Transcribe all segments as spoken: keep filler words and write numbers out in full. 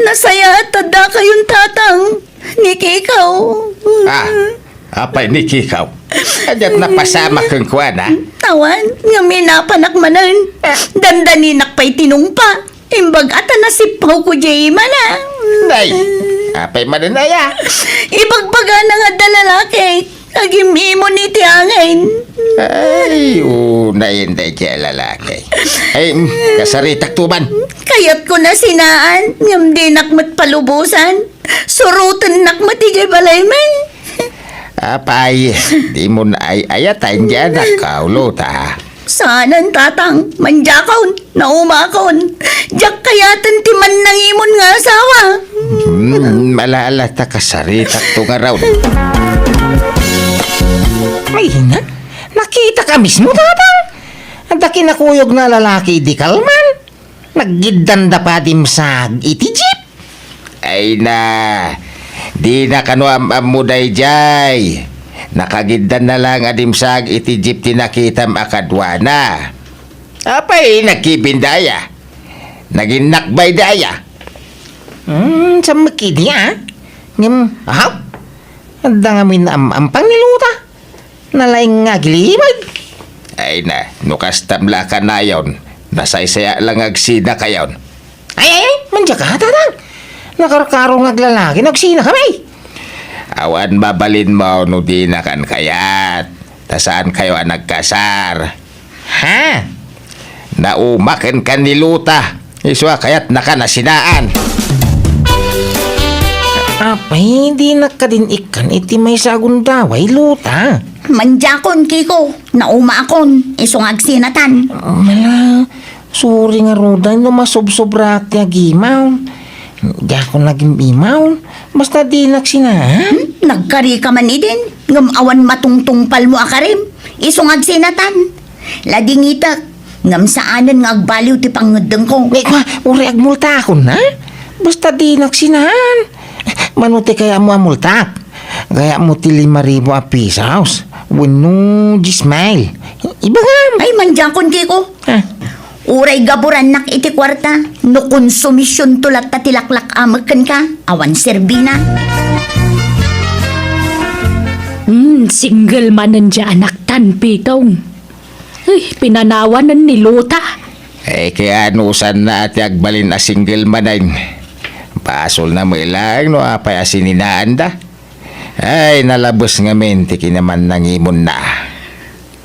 Nasayaat ta dakayon, Tatang, ni Kikaw. Ah, apay ni Kikaw? Diak napasamak kenkuana. Awan, ngem inapanak manen. Dandaninak pay tinungpa. Imbag a ta nasippawko diay imana. Nay, apay manen aya? Ibagbagana nga adda lalaki. Agim-imon iti angin. Ay, unayen daydiay a lalaki. Ay, mm, kasaritakto man. Kayatko a sinaan, ngem dinak met palubosan. Surotennak met idiay balaymi. Apay, dimo naay-ayatan diay anakko, Luta. Saanen, Tatang. Mandiakon, naumakon. Diak kayaten ti mannangimon nga asawa. Hmm, malala ta kasaritakto ngarud. Ay, na, nakitak a mismo, Tatang. Adda kinakuyogna a lalaki idi kalman. Naggiddanda pay a dimsag iti jeep. Ay na, dina kano am-ammo daydiay. Nakagiddanna laeng a dimsag iti jeep ti nakitam a kaduana. Apay, nagkibinda aya? Naginnakbayda aya? Hmm, sammek idi, a? Ngem, aha? Adda ngamin am-ampang ni Luta. Nalaing nga agilimag. Ay na, no kastam la a kanayon, nasaysayaat la nga agsinakayon. Ay, ay, ay, mandiaka, Tatang. Nakarkaro nga aglalaki no agsinakami. Awan mabalinmo no dinakan kayat, ta saankayo a nagkasar. Ha? Naumaken kan ni Luta. Isu a kayatnaka a sinaan. Apay, dinak kadin ikkan iti maysa a gundaway, Luta. Mandiakon, Kiko. Naumakon. Isu nga agsinatan. Mala, sorry ngarud no masobsobraak ti agimaw. Diakon nagim-imaw. Basta dinak sinaan. Hmm? Nagkarika man idin. Ngem awan matungtungpalmo a karim. Isu nga agsinatan. Ladingitek, ngem saanen nga agbaliw ti pangngeddengko. Ni, kua, uray agmultakon, ha? Basta dinak sinaan. Mano ti kayatmo a multak? Kayatmo ti lima ribu a pesos? Wenno dies mil? Ibagam! Ay, mandiakon, Kiko. Ah. Uray gaburannak iti kuarta, no konsumisionto latta ti laklak-amek kenka, awan serbina. Hmm, single manen diay anaktan, Pitong. Ay, pinanawanen ni Luta. Eh, kaya anusanna ti agbalin a single manen. Basolna met laeng no apay a sininaanda. Ay, nalabes ngamin ti kinamannangimonna.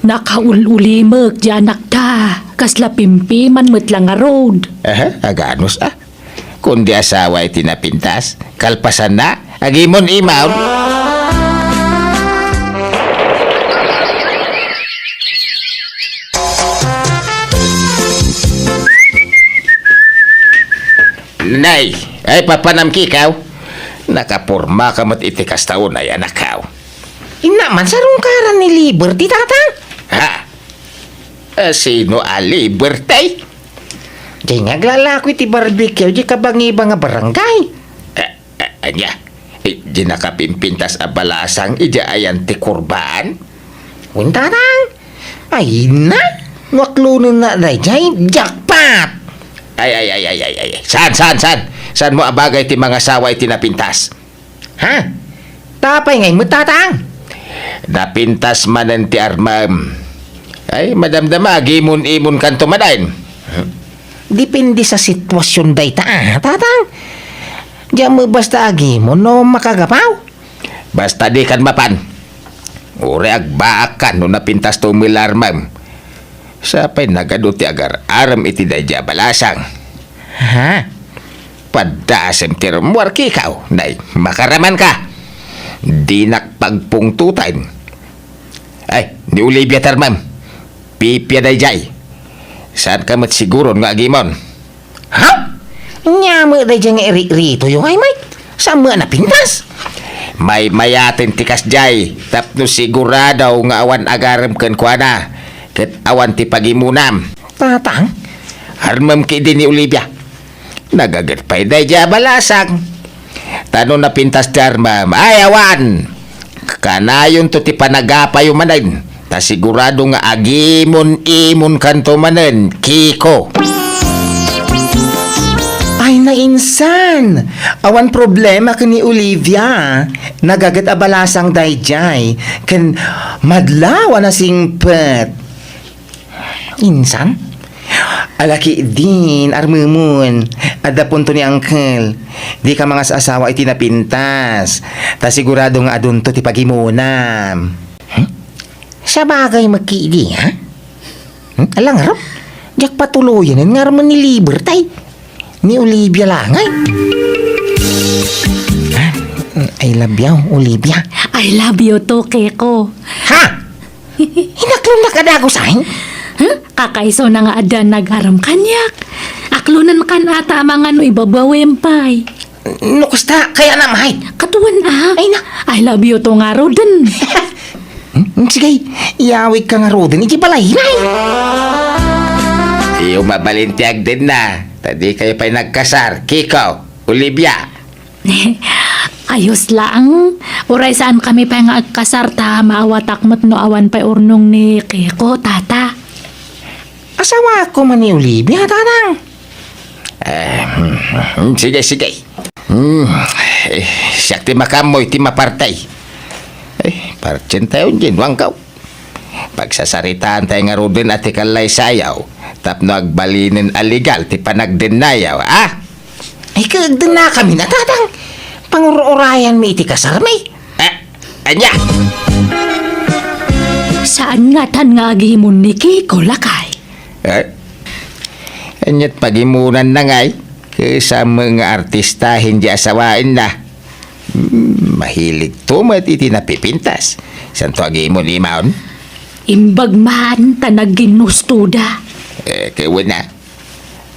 Nakaul-ulimek diay anakta. Kasla pimpiman met la ngarud. Aha, aganus, a? Kundi asawa iti napintas, kalpasanna, agimon-imon. Nay, ay papanam, Kikaw. Nakapormaka met iti kasta unay, anakkaw. Inna man, sarungkaran ni Liberty, Tatang. Ha? A, sino a Liberty? Diay nga aglalako iti barbecue, diay kabangibang a barangay. A, a, ania? Diay nakapimpintas a balasang idiay ayan ti kurbaan? Wen, Tatang. Ay na, no aklonenna daydiay, jackpot! Ay, ay, ay, ay, ay, ay. Saan, saan, saan? Saanmo a bagay ti mangasawa iti napintas? Ha? Apay ngay met, Tatang? Napintas manen ti armem. Ay, madamdama, agimon-imonkanto manen. Depende sa sitwasion dayta, a, Tatang. Diak met basta agimon no makagapaw. Basta dikan mapan. Uray agbaakkan no napintasto met la armem. Sa pay nagadu ti agar-arem iti daydiay a balasang. Ha? Padasem ti rummuar, Kikaw. Nay, makaramanka. Dinak pagpungtoten. Ay, ni Olivia ti armem. Pipia daydiay. Saanka met siguron nga agimon? Ha? Ania met daydiay nga iriritoyo, ay, Mike? Saan met a napintas? Maymayaten ti kasdiay, tapno sigurado nga awan agarem kenkuana, ket awan ti pagimonam. Tatang? Armem ketdi ni Olivia. Nagaget pay daydiay a balasang. Ta no napintas ti armem, ay, awan! Kanayonto ti panagapayo manen, ta sigurado nga agimon-imonkanto manen, Kiko. Ay, Nainsan! Awan problema ken ni Olivia. Nagaget a balasang daydiay, ken madlaw a nasingpet. Insan? Alaki din, armemon. Adda punto ni Uncle. Di ka mangas-asawa iti napintas. Ta sigurado nga adunto ti pagimunam. Hmm? Sabagay, makidi, ha? Hmm? Alang aro? Diak patuloyen nga armen ni Libertay. Ni Olivia lang, ay. Ha? I love you, Olivia. I love you too, Keko. Ha? Inaklon na kadagusan? Huh? Kakaiso na nga adda nag-aram kaniak. Aklonen kan ata a mangano ibabawem pay. No kasta, kaya na, Mike. Katuan, ah. Ay, na. I love you to nga, Roden. Hmm? Sige, iyawig ka nga, Roden. Iti balay na, eh. Iyo mabalin ti agden na. Ta di kayo pa'y nagkasar. Kiko, Olivia. Ayos lang. Uray saan kami pay nga agkasar ta maawatak met no awan pay urnong ni Kiko, tata. Asawaak man ni Olivia, tatang. Eh, hmm, sige, sige. Hmm, eh, siak ti makaammo iti mapartay. Eh, partsentayon din, wangkaw. Pagsasaritaan tayo ngaruden a ti kallaysayaw, tapno agbalinen a legal ti panagdennayaw, ah? Ay, kagdennakami na, tatang. Pangur-urayan mi iti kasarmi. Eh, anya? Saan ngatan nga agimon ni Kiko, lakay? Eh? Anyat pagimunan na ngay? Kasama nga artistahin di asawaen na. Hmm, mahilig to met iti napipintas. Santo agimon imaon? Imbag man ta nagginusto da. Eh, kayo na.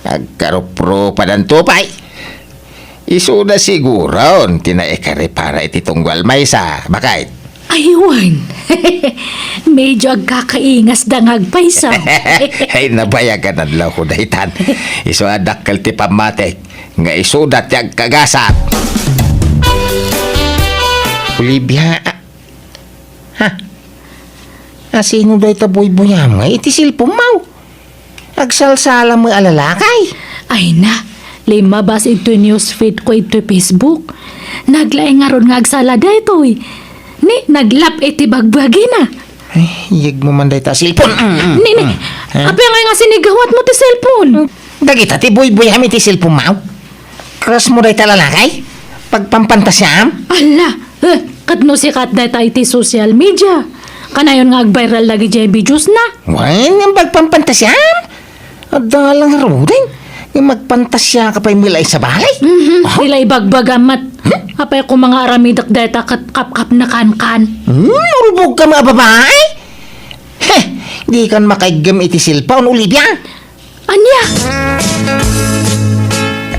Agkaruprupadan to pay. Isu na siguron ti naikaripara iti tunggal maysa. Bakit? Aywan. Medyo agkakaingas da nga agpayso. Ay, nabayagan adlaw ko daytan. Isu a dakkel ti pammatik nga isuda ti agkagasat. Olivia, ah, ha? Asino dayta buybuyam nga iti cellphone mo? Agsalsala mo a lalaki? Ay na, limabas iti newsfeed ko iti Facebook. Naglaing ngarud nga agsala daytoy. Ni, naglap iti bagbagina. Ay, iyeg mo man dayta cellphone. Mm, mm, Ni, ni, mm. Ha? Apay nga nga sinigawat mo ti cellphone? Dagita ti buybuyam iti cellphone mo? Crush mo dayta lalaki? Pagpampantasiam? Ala, eh, ket no sikat dayta iti social media, kanayon nga agviral dagiti videos na. Wen, nga pagpampantasiam? Adda lang ngaruden nga magpantasia ka pay mila isabali. Mhm, ah? Ila ibagbagam met. Hmm? Apay ko nga aramidek dayta ket kapkapnekankan. Hmm, urbog ka nga babae? Heh, di kan makaiggem iti cellphone, Olivia. Ania?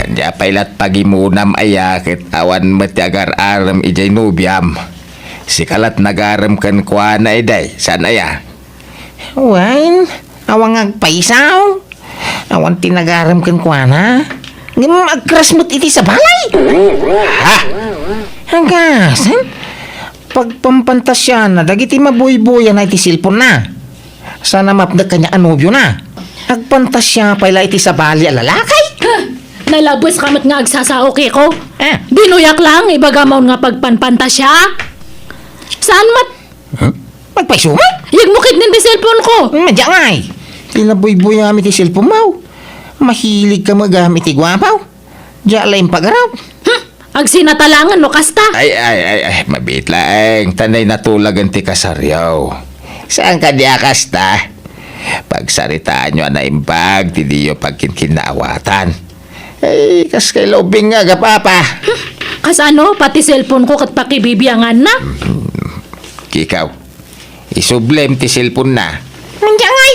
Ania pay lat pagimunam aya ket awan met ti agar-arem idiay nobiam. Sika lat nagarem kenkuana idiay, saan aya? Wen, awan nga agpayso. Awan ti nagarem kenkuana. Ngem agcrush met iti sabali. Ha? Hanggasan, pagpampantasiana dagiti mabuybuyan iti cellphone na. Saan a mapnek kaniak a nobio na. Agpantasia pay la iti sabali a lalaki. Huh! Nalabes ka met nga agsasao, Kiko. Ah. Binuyak lang, ibagam nga pagpanpantasia. Saan met? Huh? Magpayso met? Iyeg mo ketdin ti cellphone ko. Hmm, diak ngay. Ti nabuybuy amin ti cellphone mo. Mahilig ka magam iti guapo. Diak la impagarup. Hmm, agsinatalangan no kasta. Ay, ay, ay, ay, mabiit laeng. Tanay natulagan ti kasaryo. Saan ka di a kasta? Pagsaritaanyo a naimbag ti diyo pagkinkinnaawatan. Ay, kas kay lubing nga agapapa. Hmm, kasano? Pati cellphone ko ket pakibibiangan na? Hmm, kikaw. Isublem ti cellphone na. Mandiay!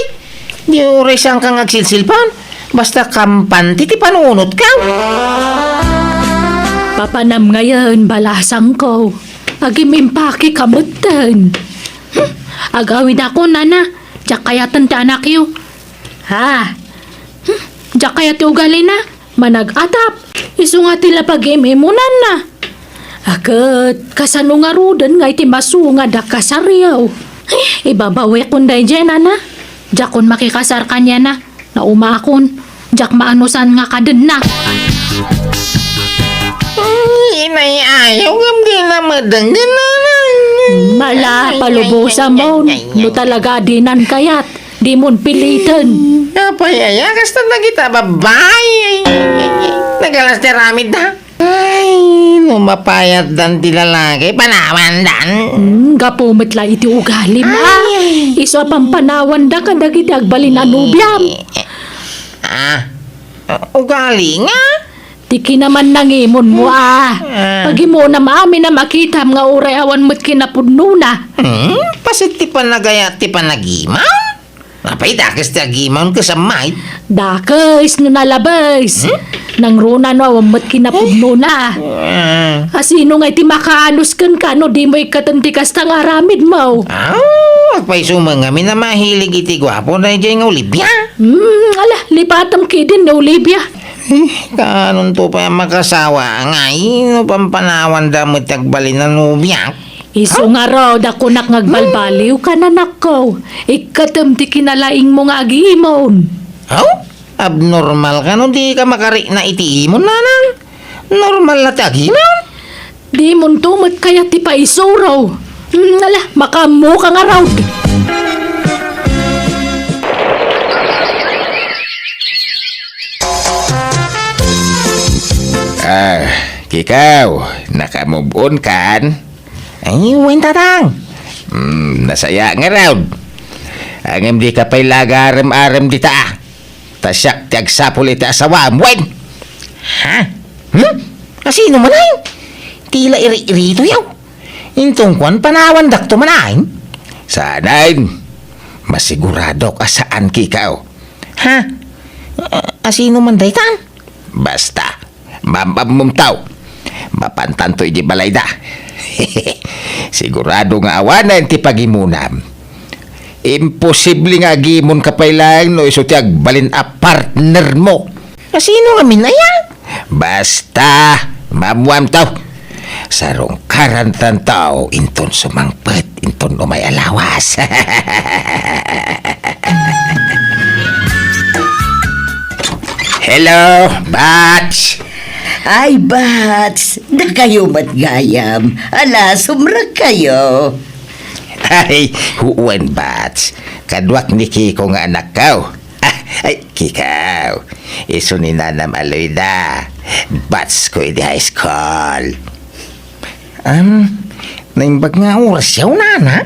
Di uray saan ka nga agsilsilpon. Basta kampante ti panunot ka. Papanam ngayen, balasang ko. Agim-impake ka metten. Hmm, agawid ako, nana. Diak kayaten ti anakyo. Ha? Hmm, diak kayat ti ugalina. Manag-atap, isu nga ti lapag im-imunanna. Aket, kasano ngaruden nga iti masungad a kasaryo? Eh, ibabawekon daydiay, nana. Diakon makikasar kaniana. Naumaakon. Diak maanusan nga kadenna. Ay, inay, ayaw ngem di na madenggen, nanang. Mala, ay, ay, palubosam ay, ay, ay, ay. No talaga dinan kayat, dimon piliten. Apay aya, kasta dagita babai. Ay, ay, ay, ay. Nagalas ti aramidda. Ay, no mapayatdan ti lalaki, panawandan. Hmm, gapu met la iti ugalim, a. Ay, ay. Isu a pampanawanda kadagiti agbalin a nobiam. Ah, ugali nga? Ti kinamannangimonmo, a. Ah. Pagimonam amin a makitam nga uray awan met kinapudnona. Hmm? Paset ti panagayat ti panagimon? Apay, dakes ti agimon ket sammay? Dakes no nalabes. Hmm? Nangruna no awan met kinapudnona. Ah. Asino ngay ti makaanus kenka no dimo ikkaten ti kasta nga aramidmo? Ah, agpayso met ngamin a mahilig iti guapo daydiay nga Olivia. Hmm, ala, lipatem ketdin ni Olivia. Eh, kaanonto pay a makasawa, ngay, no pampanawanda met ti agbalin a nobiak? Isu ngarud a kunak nga agbalbaliw ka, anakko. Ikkatem ti kinalaingmo nga agimon. Aw? Abnormal ka no di ka makarikna iti imon, nanang? Normal la ti agimon. Dimonto met kayat ti paisuro. Hmm, ala, makaammo ka ngarud. Ah, Kikaw, naka-move on kan? Ay, wen, Tatang. Hmm, nasaya ngarud. Ngem di ka pay la agarem-arem dita, a. Ta siak ti agsapul iti asawaam, wen? Ha? Hmm? Asino man ay? Ti la iri-iritoyaw. Inton kuan, panawandakto man ay? Saanen. Masiguradok a saan, Kikaw. Ha? A-, asino man dayta? Basta, maam-ammomto. Mapantanto iti balayda. Sigurado nga awanen ti pagimonam. Imposible nga agimon ka pay laeng no isu ti agbalin a partnermo. Asino ngamin aya? Basta, maammoamto. Sarungkarantanto inton sumangpet inton umay a lawas. Hello, Bats! Ay, Bats! Dakayo met gayam. Ala, sumrekkayo. Ay, wen, Bats. Kaduak ni Kiko nga anakko. Ah, ay, Kikaw. Isu ni nanam a Loida. Batch ko idi high school. Am, naimbag nga oras yaw, nana?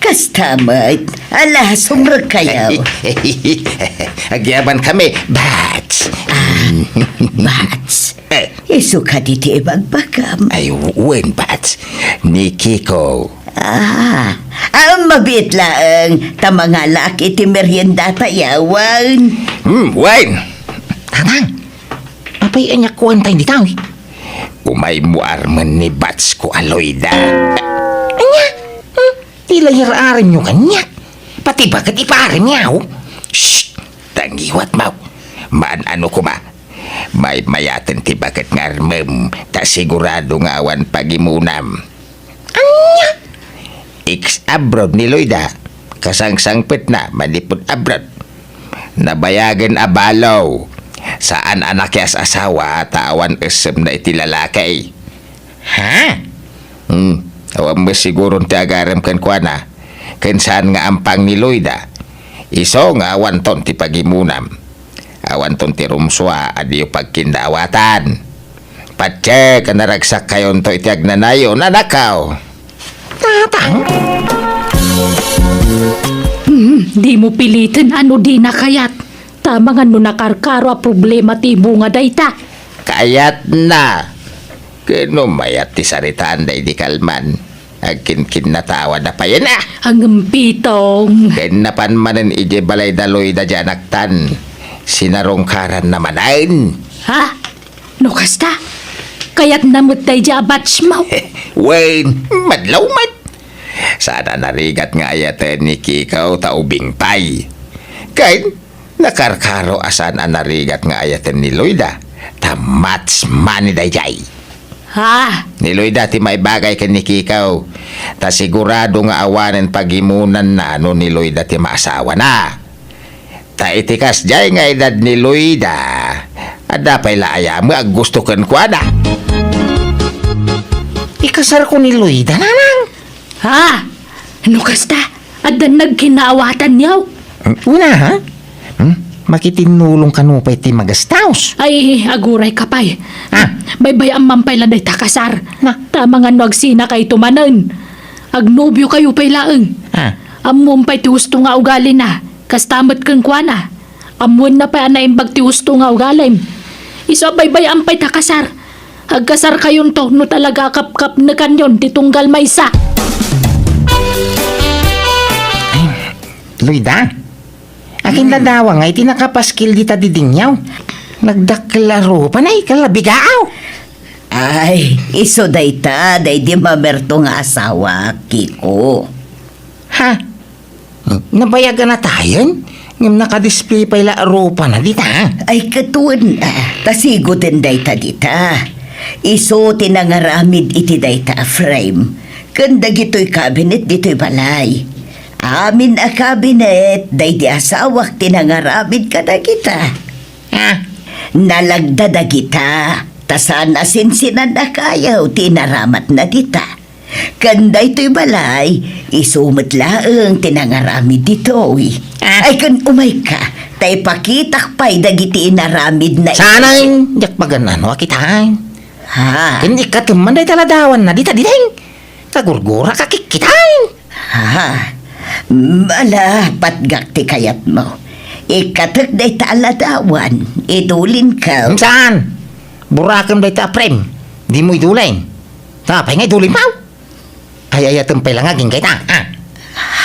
Kasta met. Ala, sumrekkayo. Agyaban kami, Bats. Ah, Bats. Eh. Isu kadi ti ibagbagam? Ay, wen, Bats. Ni Kiko. Ah, ah, mabiit laeng ta mangalaak iti meriendata, yawan. Hmm, wen. Tatang, apay ania kuan tayo dita, eh? Umaymo armen ni Bats ko a Loida. Ania? Hmm? Ti layar-arenyo kaniak. Pati baket ipaarem yaw. Shh! Tangiwat, maw. Maan-ano koma. Maymayaten ti baket nga armem, ta sigurado nga awan pagimonam. Ania? Ex-abroad ni Loida, kasangsangpetna manipud abroad. Nabayagen a balo, saan a nakias-asawa ta awan essemna iti lalaki. Ha? Hmm, awan met siguron ti agarem kenkuana, ken saan nga ampang ni Loida. Isu nga awanton ti pagimonam. Awanton ti rumsua a diyo pagkindawatan. Patiek a naragsakkayonto iti agnanayon, anakko. Tatang? Hmm, dimo piliten a no dina kayat. Ta amangan no nakarkaro a problema ti bunga dayta. Kayatna. Ken no mayat ti saritaan daydi kalman. Agkinkinnatawa da payen, ah! Agempitong. Ken napan manen idiay balay da Loida diay anaktan. Sinarungkaranna manen. Ha? No kasta, kayatna met daydiay a batchmo. Wen, madlaw met. Saan a narigat nga ayaten ni Kiko ta ubing pay. Ken nakarkaro a saan a narigat nga ayaten ni Loida ta match money daydiay. Ha? Ni Loida ti maibagay ken ni Kiko, ta sigurado nga awanen pagimonanna no ni Loida ti maasawana. Ta iti kasdiay nga edad ni Loida, Adda pay la aya met aggusto kenkuana. Ikasarko ni Loida, nanang. Ha? No kasta, addan nagkinaawatanyo? Una, ha? Hmm? Makitinnulong kano pay ti magastaos. Ay, agurayka pay. Ah. Baybay-am man pay la dayta kasar. Na? Ta amangan no agsinakayto manen. Agnobiakayo pay laeng. Ah. Ammom pay ti husto nga ugalina. Kasta met kenkuana. Ammoenna pay a naimbag ti husto nga ugalim. Isu a baybay-am pay ta kasar. Agkasarkayonto no talaga a kapkapnekanyon ti tunggal maysa. Loida, akin ladawa nga iti nakapaskil dita didingyaw. Nagdakkel a rupa na ikalabigaw. Ay, isu dayta, daydi mamerto nga asawa, Kiko. Ha? Nabayag a natayen? Ngem nakadisplay pay la a rupana dita. Ay, ket wen, ah, ta sigoden dayta dita. Isu ti nangaramid iti dayta a frame ken dagitoy cabinet ditoy balay. Amin a cabinet, daydi asawak ti nangaramid kadagita. Ah. Nalagda dagita, ta saan a sinsinan a kayo ti inaramatna dita. Ken daytoy balay, isu met laeng ti nangaramid ditoy. Ah. Ay, ken umayka, ta ipakitak pay dagiti inaramidna. Saan a diak pagan-ano a kitaen. Ha? Ken ikkatem man dayta ladawanna dita diding. Kagurgurak a kikkitaen. Ha? Ala, patgak ti kayatmo. Ikkatek dayta a ladawan, idulinko. Saan? Burakem dayta a frame. Dimo idulin. Apay nga idulinmo? Ay, ayatem pay la nga agingga ita. Ah.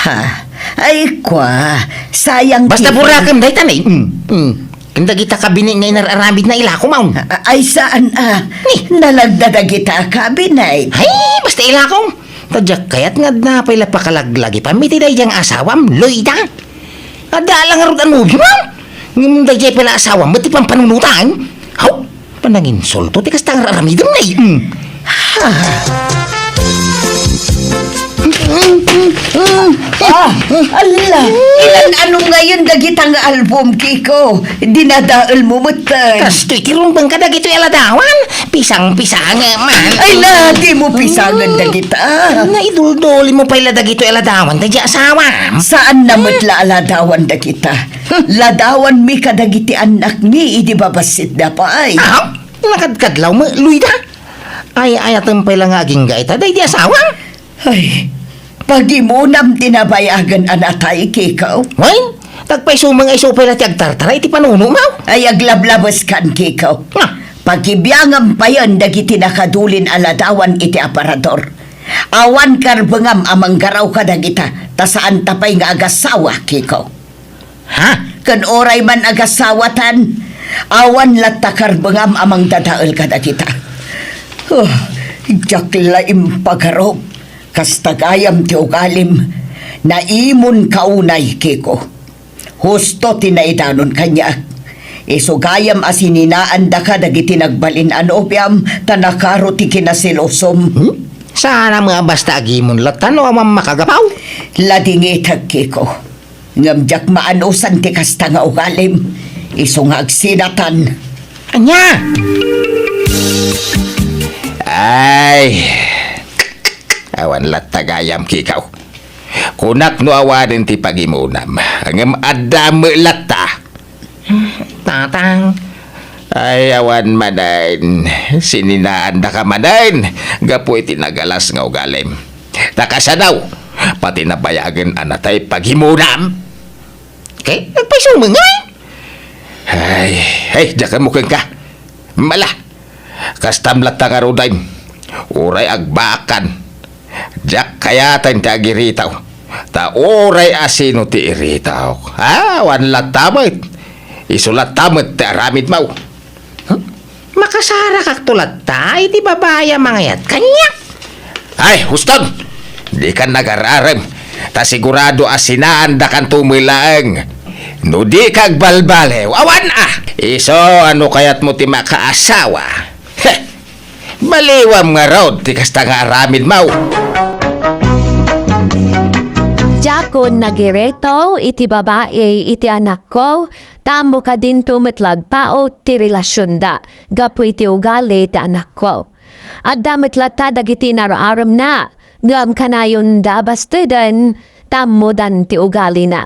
Ha? Ay, kwa, sayang. Basta ti burakem dayta, ne. Mm, mm. Ken dagita kabini nga inar-aramidna, ilakom. A-, ay, saan a? Ni? Nalagda dagita a kabinet. Ay, basta ilakom. Ta diak kayat nga adda pay la pakalaglagipanmi ti daydiay nga asawam, Loida. Adda la ngarud a nobiom. Ngem daydiay pay la asawam, met ti pampanunotan. Haw, pananginsulto ti kasta nga ar-aramidem, ne. Mm. Ah, ala! Ilan-ano ngayon dagita nga album, Kiko? Dinadaelmo met, eh. Kastoy ti rumbeng kadagitoy a ladawan. Pisang-pisangem man. Ay, la, dimo pisangen dagita. Naiduldulinmo pay la dagitoy a ladawan daydiay asawam. Saan na met la a ladawan dagita. Ladawanmi kadagiti annakmi idi babassitda pay. Ah, nakadkadlaw met, Loida. Ay, ayatem pay la nga agingga ita daydiay asawam. Ay, pagimonam ti nabayagen a natay, Kiko. Wen, ta agpayso met nga isu pay la ti agtartara iti panunom. Ay, aglablabeskan, Kiko. Nga? Pagibiangam payen dagiti nakadulin a ladawan iti aparador. Awan karbengam a manggaraw kadagita, ta saanta pay nga agasawa, Kiko. Ha? Ken uray man agasawatan, awan latta karbengam a mangdadael kadagita. Oh, diak la impagarup. Kasta gayam ti ugalim. Naimonka unay, Kiko. Husto ti naidanon kaniak. Isu gayam a sininaandaka dagiti nagbalin a nobiam, ta nakaro ti kinasilosom. Hmm? Saan a met a basta agimon latta no awan makagapaw? Ladingitek, Kiko. Ngem diak maanusan ti kasta nga ugalim. Isu nga agsinatan. Ania? Ay, awan latta gayam, Kiko. Kunak no awanen ti pagimonam, ngem adda met latta. Tatang. Ay, awan manen. Sininaandaka manen gapu iti nagalas nga ugalim. Ta kasano, pati nabayagen a natay pagimonam. Ket agpayso met ngay? Ay, ay, diak ammo kenka. Mala, kastam latta ngaruden. Uray agbaakan. Diak kayaten ti agiritaw. Ta uray asino ti iritaw. Ah, awan latta met. Isu latta met ti aramidmo. Huh? Makasarakakto latta iti babai a mangayat kaniak. Ay, huston! Dikan nagar-arem, ta sigurado a sinaandakanto met laeng. No dika agbalbaliw, awan a! Isu, no kayatmo ti makaasawa, heh, baliwam ngarud ti kasta nga aramidmo. Diak Kun nagireto iti babai iti anakko, ta ammo kadinto met la agpaut ti relasionda gapu iti ugali ti anakko. Adda met latta dagiti inararemna, ngem kanayonda a basteden, ta ammodan ti ugalina.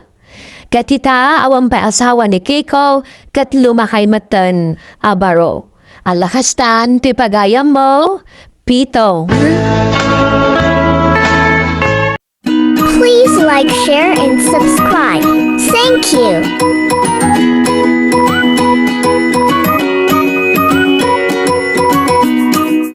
Ket ita, awan pay asawa ni Kiko, ket lumakay metten a baro. Alla kastan ti pagayammo, Pito. Please like, share, and subscribe. Thank you.